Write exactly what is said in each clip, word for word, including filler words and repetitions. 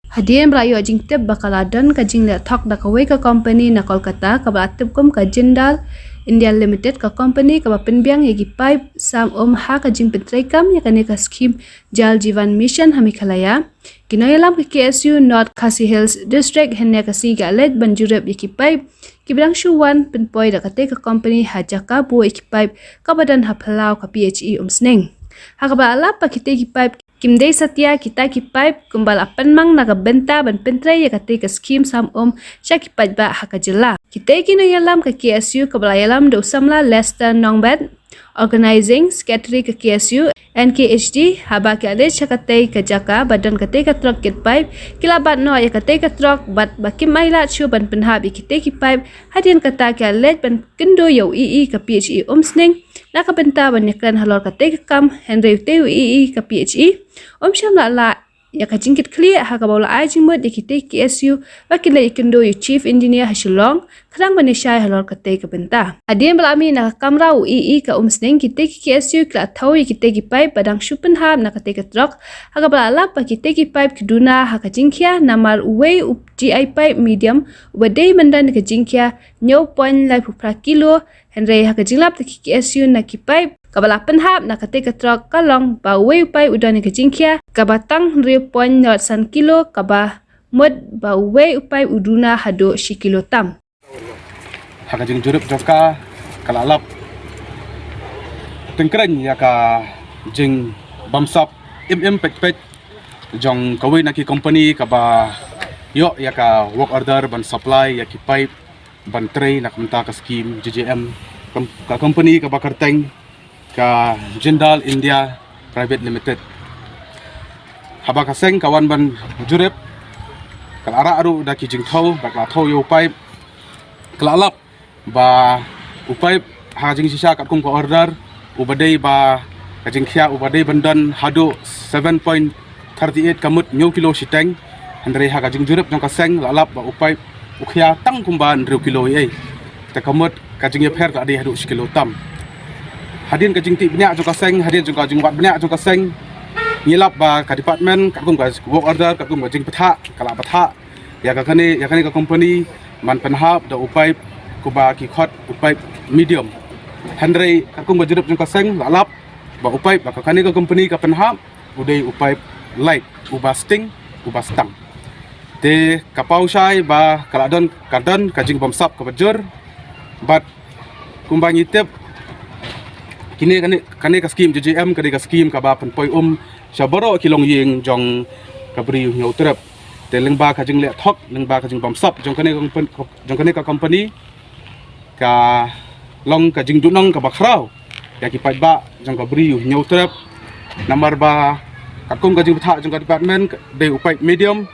Hadien ba la ïoh jingtip ba ka la don ka jingleh thok da kawei ka kompani na Kolkata kaba la tip kum ka Jindal India Limited, ka kompani kaba pynbiang ïa ki paip sam um ha ka jingpyntreikam ïa kane ka skhim Jal Jeevan Mission ha Meghalaya, ki nongïalam ka K S U North Khasi Hills District hynne ka sngi ki la leit ban jurip ïa ki paip kiba dang shu wan pynpoi da katei ka kompani ha jaka buh ïa ki paip kaba don ha phyllaw ka P H E Umsning. Ha kaba la lap ba kitei ki paip kim dei satia kita ki paip kumba la pynmang na ka bynta ban pyntrei ïa katei ka skhim sam um sha ki paidbah ha ka jylla. Kitei ki nongïalam ka K S U kaba la ïalam da u samla Lester Nongbet, Organizing Secretary ka K S U N K H D, haba ki la leit sha katei ka jaka ba don katei ka trok kit paip, ki la bat noh ïa katei ka trok bad ba kim ailad shuh ban pynhap ïa kitei ki paip. Hadien kata ki la leit ban kynduh ïa u E E ka P H E Umsning na ka bynta ban ïakren halor katei ka kam, hynrei utei u E E ka P H E um shym la lah ïa ka jingkitkhlieh, ha kaba u la ai jingmut ïa kitei ki K S U ba kin leit ïakynduh ïa u Chief Engineer ha Shillong khnang ban ïashai halor katei ka bynta. Hadien ba la mih na ka kamra u E E ka Umsning, kitei ki K S U ki la thew ïa kitei ki paip ba dang shu pynhap na katei ka trok, ha kaba la lap ba kitei ki paip ki duna ha ka jingkhia namar uwei u G I pipe medium uba dei ban don ka jingkhia hynñiew point lai phew phra kilo, hynrei ha ka jinglap da ki K S U na ki paip kaba la pynhap na katei ka trok ka long ba uwei u paip u don ïa ka jingkhia kaba tang hynriew point nod san kilo, kaba mut ba uwei u paip u duna haduh shi kilo tam. Ha ka jingjurip jong ka, ka la lap tyngkrein ïa ka jingbamsap im im peit peit jong kawei na ki kompani kaba ïoh ïa ka work order ban supply ïa ki paip ban trei na ka bynta ka skhim J J M, kom-, ka kompani kaba kyrteng ka Jindal India Private Limited. Haba ka seng ka wan ban jurip, ka la rah ruh da ki jingthew, ba ka la thew ïa u paip, ka la lap ba u paip ha jingshisha katkum ka order, uba dei ba ka jingkhia uba dei ban don haduh seven point thirty eight, ka mut hynñiew kilo shiteng, hynrei ha ka jingjurip jong ka seng la lap ba u paip u khia tang kumba hynriew kilo ei ei. Te ka mut ka jingïapher ka la dei haduh shi kilo tam. Hadien ka jingtip bniah jong ka seng, hadien jong ka jingwad bniah jong ka seng, ngi lap ba ka department katkum ka work order, katkum ka jingpynthah, ka la pynthah ïa ka kane, ïa kane ka kompani ban pynhap da u paip kumba ki khot u paip medium. Hynrei katkum ka jurip jong ka seng la lap ba u paip ba ka kane ka kompani ka pynhap u dei u paip light, uba sting, uba stang. Te ka paw shai ba ka la don, ka don ka jingbamsap kaba jur, bad kumba ngi tip, kine, kane, kane ka skhim J J M ka dei ka skhim kaba pynpoi um sha baroh ki longïing jong ka Bri u Hynñiewtrep. Te lyngba ka jingleh thok, lyngba ka jingbamsap jong kane ka kompan-, jong kane ka kompani, ka long ka jingduhnong kaba khraw ïa ki paidbah jong ka Bri u Hynñiewtrep. Namar ba katkum ka jingpynthah jong ka department, ka dei u paip medium.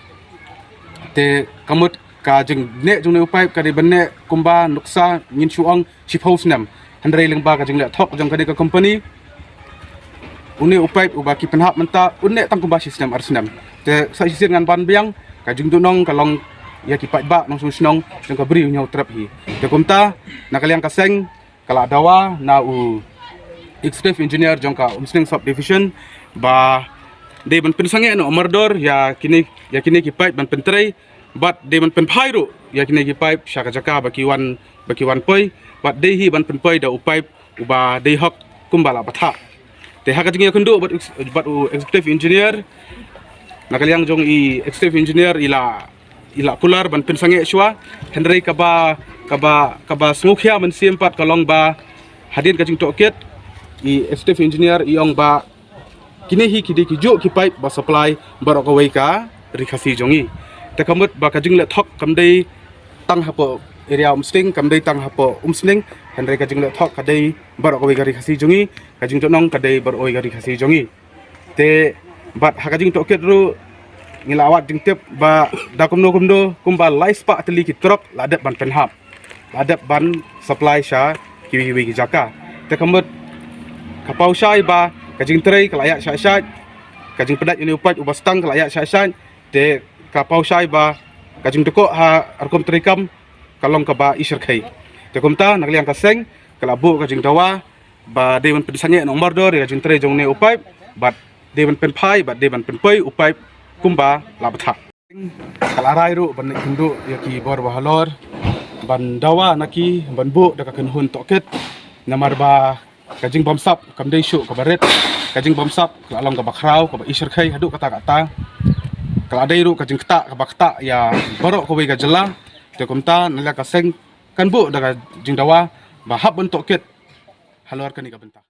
Te ka mut ka jingneh jong une u paip ka dei ban neh kumba nuksa ngin shu ong shiphew snem. Hynrei lyngba ka jingleh thok jong kane ka kompani, une u paip uba ki pynhap mynta un neh tang kumba shi snem ar snem. Te sa shisien ngan ban biang, ka jingduhnong ka long ïa ki paidbah nongshong shnong jong ka Bri u Hynñiewtrep hi. Te kumta, na ka liang ka seng, ka la dawa na u Executive Engineer jong ka Umsning Sub Division ba dei ban pynsangeh noh mardor ïa kine, ïa kine ki paip ban pyntrei, bad dei ban pynphai ruh ïa kine ki paip sha ka jaka ba ki wan, ba ki wan poi, bad dei hi ban pynpoi da u paip uba dei hok kumba la pynthah. Te ha ka jingïakynduh bad ex-, bad u Executive Engineer, na ka liang jong i Executive Engineer i la, i la kular ban pynsangeh shuwa, hynrei kaba, kaba, kaba sngewkhia mynsiem pat ka long ba hadien ka jingtohkit, i Executive Engineer i ong ba kine hi ki dei kijuh ki paip ba supply baroh kawei ka Ri Khasi jong ngi. Te ka mut ba ka jingleh thok kam dei tang hapoh area Umsning, kam dei tang hapoh Umsning, hynrei ka jingleh thok ka dei baroh kawei ka Ri Khasi jong ngi, ka jingduhnong ka dei baroh kawei ka Ri Khasi jong ngi. Te bad ha ka jingtohkit ruh ngi la wad jingtip ba da kumno kumno kumba lai spah tylli ki trok la dep ban pynhap, la dep ban supply sha kiwei kiwei ki jaka. Te ka mut ka paw shai ba ka jingtrei ka la ïaid shai shai, ka jingpyndait ïa une u paip uba stang ka la ïaid shai shai. Te ka paw shai ba ka jingdukok ha rukom treikam ka long kaba i shyrkhei. Te kumta na ka liang ka seng ka la buh ka jingdawa ba dei ban pynsangeh noh mardor ïa ka jingtrei jong une u paip, bad dei ban pynphai, bad dei ban pynpoi u paip kumba la pynthah. Ka la rai ruh ban leit kynduh ïa ki bor ba halor ban dawa na ki ban buh da ka kynhun tohkit. Namar ba ka jingbamsap kam dei shuh kaba rit, ka jingbamsap ka la long kaba khraw, kaba i shyrkhei haduh katta katta. Ka la dei ruh ka jingktah kaba ktah ïa baroh kawei ka jylla. Te kumta na la ka seng kan buh da ka jingdawa ba hap ban tohkit halor kane ka bynta.